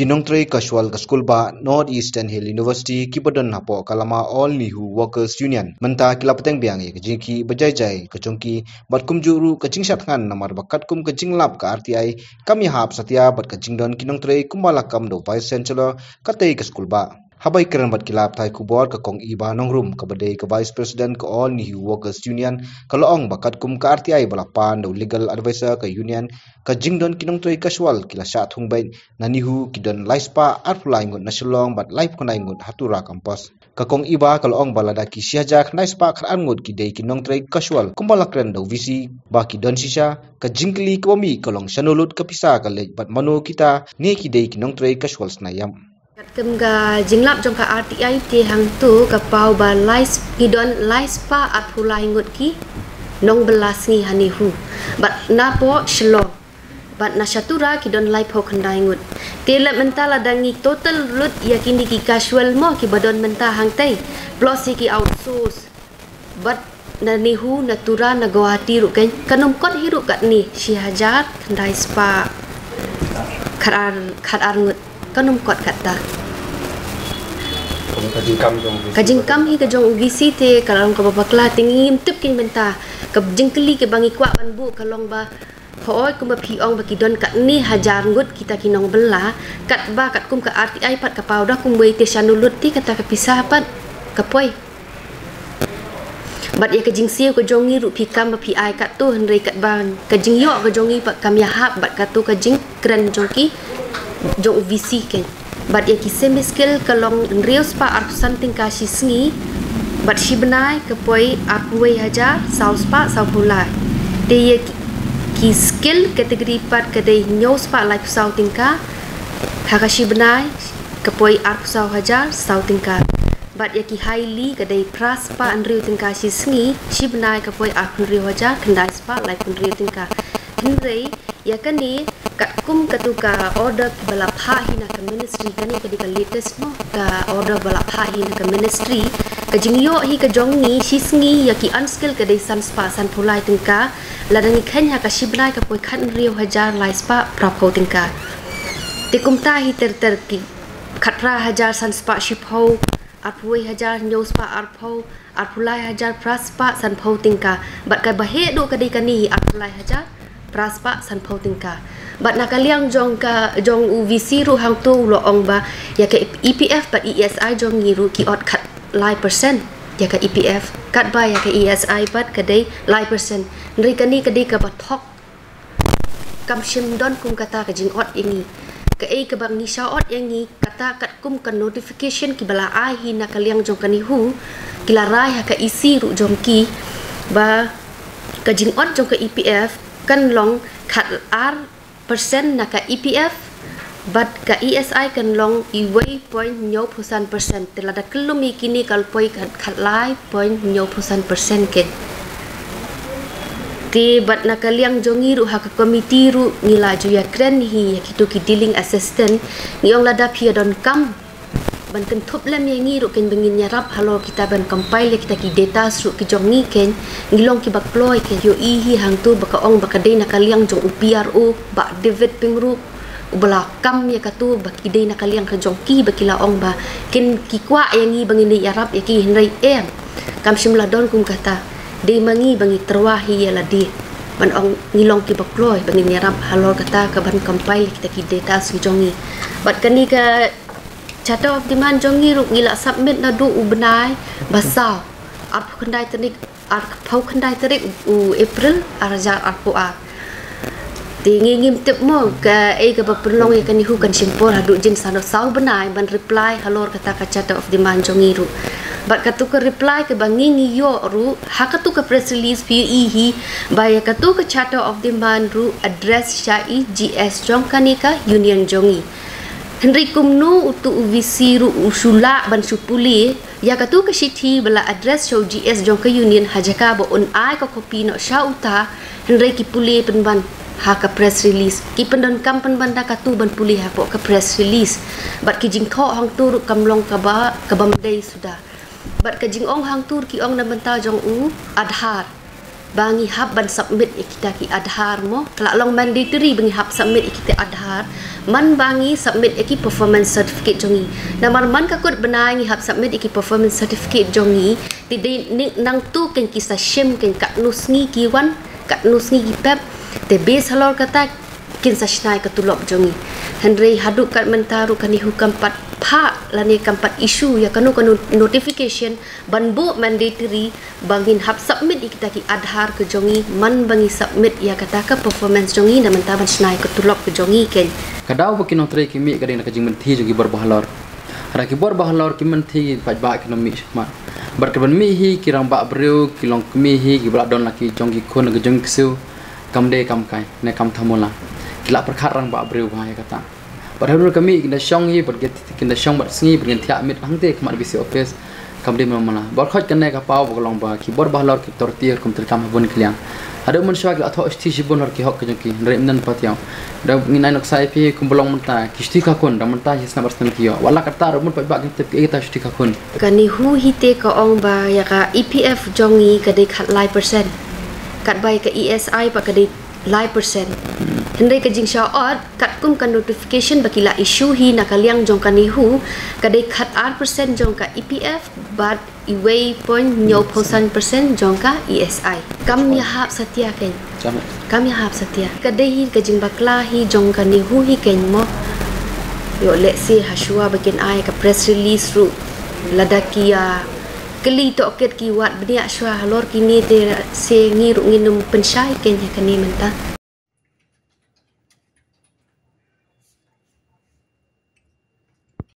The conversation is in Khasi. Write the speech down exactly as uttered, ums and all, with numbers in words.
Ki nongtrei casual ka skul bah North Eastern Hill University kiba don hapoh ka lama All Nehu Workers Union mynta ki la pateng biang ïa ka jingkyrkieh ba jai jai ka jong ki bad kumjuh ruh ka jingshad thngan namar ba katkum ka jinglap ka R T I kam ïahap satia bad ka jingdon ki nongtrei kumba la kam da u Vice Chancellor katei ka skul bah. Haba ïakren bad ki lad pathai khubor ka Kong Iba Nongrum kaba dei ka Vice President ka All Nehu Workers Union ka la ong ba katkum ka R T I ba la pan da u Legal Advisor ka Union, ka jingdon ki nongtrei casual ki la shah thung beit na Nehu ki don lai spah arphew lai ngut na Shillong bad laiphew khyndai ngut ha Tura campus. Ka Kong Iba ka la ong ba lada ki shi hajar khyndai spah khatar ngut ki dei ki nongtrei casual kumba la kren da u V C ba ki don shisha, ka jingkylli kaba mih ka long shano lut ka pisa ka leit bad mano kita ne ki dei ki nongtrei casual sngewbha. Katkum ka jinglap jong ka R T I te hangto ka paw ba lai s-, ki don lai spah arphew lai ngut ki nongbylla sngi ha Nehu bad napoh Shillong bad na sha Tura ki don laiphew khyndai ngut. Te leh mynta lada ngi total lut ïa kine ki casual mo kiba don mynta hangtei plus ïa ki outsource bad na Nehu, na Tura, na Guwahati ruh kan, kan ym kot hi ruh katne shi hajar khyndai spah khatar, khatar ngut. Kan ym kot kata. Ka jingkam jong u V C. Ka jingkam hi ka jong u V C te ka long kaba bakla te ngim tip kein mynta. Ka jingkylli kaba ngi kwah ban buh ka long ba, hooid kumba phi ong ba ki don katne hajar ngut kita ki nongbylla, katba katkum ka R T I pat ka paw da kumwei te shano lut te kata ka pisa pat ka poi. Bad ïa ka jingsiew ka jong ngi ruh phi kam ba phi ai katto hynrei katba ka jingïoh ka jong ngi pat kam ïahap bad katto ka jingkren jong ki jong u V C kein. Bad ïa ki semi skill ka long hynriew spah arphew san tyngka shi sngi. Bad shi bnai ka poi arphew wei hajar saw spah sawphew lai. Te ïa ki, ki skill category pat ka dei hynñiew spah laiphew saw tyngka. Ha ka shi bnai ka poi arphew saw hajar saw tyngka. Bad ïa ki haili ka dei phra spah hynriew tyngka shi sngi, shi bnai ka poi arphew hynriew hajar khyndai spah laiphew hynriew tyngka. Hynrei ïa kane katkum katu ka order ba la phah hi na ka ministry, kane ka dei ka latest mo, ka order ba la phah hi na ka ministry. Ka jingïoh hi ka jong ngi shi sngi ïa ki unskilled ka dei san spah sanphew lai tyngka. Lada ngi kheiñ ha ka shi bnai ka poi khathynriew hajar lai spah phraphew tyngka. Te kumta hi ter ter ki khatphra hajar san spah shiphew, arphew wei hajar hynñiew spah arphew, arphew lai hajar phra spah sanphew tyngka. Bad kaba heh duh ka dei kane hi arphew lai hajar phra spah sanphew tyngka. Bad na ka liang jong ka, jong u V C ruh hangto u la ong ba ïa ka E P F bad E S I jong ngi ruh ki ot khatlai percent ïa ka E P F. Katba ïa ka E S I pat ka dei lai percent. Hynrei kane ka dei kaba thok. Kam shym don kum kata ka jingot ïa ngi. Kaei kaba ngi shah ot ïa ngi, kata katkum ka notification kiba la ai hi na ka liang jong ka NEHU, ki la rai ha ka E C ruh jong ki, ba ka jingot jong ka E P F kan long khatar percent na ka E P F, bad ka E S I kan long iwei point hynñiewphew san percent. Te lada kyllum ïa kine ka la poi khat, khatlai point hynñiewphew san percent kein. Te bad na ka liang jong ngi ruh ha ka committee ruh ngi la ju ïakren hi ïa kito ki dealing assistant, ngi ong lada phi ïa donkam ban kynthup lem ïa ngi ruh kein ba ngin ïarap halor kita ban compile ïa kita ki data ruh ki jong ngi kein, ngi long kiba kloi kein. Ïohi hi hangto ba ka ong ba ka dei na ka liang jong u P R O, Bah David Pyngrope, uba la kam ïa kato ba ki dei na ka liang ka jong ki ba ki la ong ba kin ki kwah ïa ngi ba ngin ïarap ïa ki, hynrei em, kam shym la don kum kata. Dei ma ngi ba ngi tyrwa hi ïa lade ban ong ngi long kiba kloi ba ngin ïarap halor kata ka ban compile kita ki data ki jong ngi. Bad kane ka Charter of Demand jong ngi ruh ngi la submit naduh u bnai ba saw, arphew khyndai tarik, arphew khyndai tarik u April, ar hajar arphew ar. Te ngi ngim tip mo kaei kaba pynlong ïa ka NEHU kan shim por haduh jin saw, saw bnai ban reply halor kata ka Charter of Demand jong ngi ruh. Bad kato ka reply kaba ngi ngi ïoh ruh ha kato ka press release phi ïohi hi ba ïa kato ka Charter of Demand ruh address sha i G S jong kane ka union jong ngi. Hynrei kumno uto u V C ruh u shu lah ban shu pule ïa kato ka shithi ba la address sha u G S jong ka union ha jaka ba un ai ka copy noh sha uta, hynrei ki pule pynban ha ka press release. Ki pyndonkam pynban da kato ban pule hapoh ka press release. Bad ki jingthoh hangto ruh kam long kaba, ka bym dei suda. Bad ka jingong hangto ruh ki ong na bynta jong u Aadhaar. ba ngi hap ban submit ïa kita ki Aadhaar mo. Ka la long mandatory ba ngi hap submit ïa kita Aadhaar man ba ngi submit ïa ki performance certificate jong ngi. Namar man ka kut bnai ngi hap submit ïa ki performance certificate jong ngi, te dei nangtu kein ki sa shim kein katno sngi ki wan, katno sngi ki pep, te base halor kata kin sa shna ïa ka tulop jong ngi. Hynrei haduh kat mynta ruh ka NEHU kam pat phah lane kam pat issue ïa kano kano notification ban buh mandatory ba ngin hap submit ïa kita ki Aadhaar ka jong ngi man ba ngi submit ïa kata ka performance jong ngi na mynta ban shna ïa ka tulop ka jong ngi kein. Ka daw ba ki nongtrei ki mih ka dei na ka jingmynthi jong ki bor bahalor. Hynrei ki bor bahalor ki mynthi paidbah kim mih shakhmat. Bad ka ban mih hi ki rangbah briew ki longkmie hi kiba la don la ki jong ki khun ki jong ki ksiew. Kam dei kam kai ne kam thamula. Ki la pyrkhat rangbah briew bha ïa kata. Bad hadien ka mih kin da shong hi bad kin da shong bad sngi bad kin thiah miet hangtei khmat VC office. Kam dei mala mala. Bad khoit kane ka paw ba ka long ba ki bor bahalor ki authority kum treikam ha bun ki liang. Haduh mynshuwa ki la thoh shuti shibun halor ki hok ki jong ki. Hynrei ym don pat ïoh. Da ngin ai nuksa ïa phi kum ba long mynta ki shuti khakhun da mynta hi snem ar snem ki ïoh. Wat la katta ruh mut paidbah kin tip kaei kata shuti khakhun. Ka NEHU hi te ka ong ba ïa ka EPF jong ngi ka dei khatlai percent. Katba ïa ka ESI pat ka dei lai percent. Hynrei ka jingshaw ot katkum ka notification ba ki la issue hi na ka liang jong ka NEHU ka dei khatar percent jong ka EPF bad iwei point hynñiewphew san percent jong ka ESI. Kam ïahap satia kein. Kam ïahap satia. Ka dei hi ka jingbakla hi jong ka NEHU hi kein mo. Ïoh lehse hashuwa ba kin ai ka press release ruh lada ki ïa kylli tohkit ki wad bniah shuwa halor kine te se ngi ruh ngin ym pynshai kein ïa kane mynta.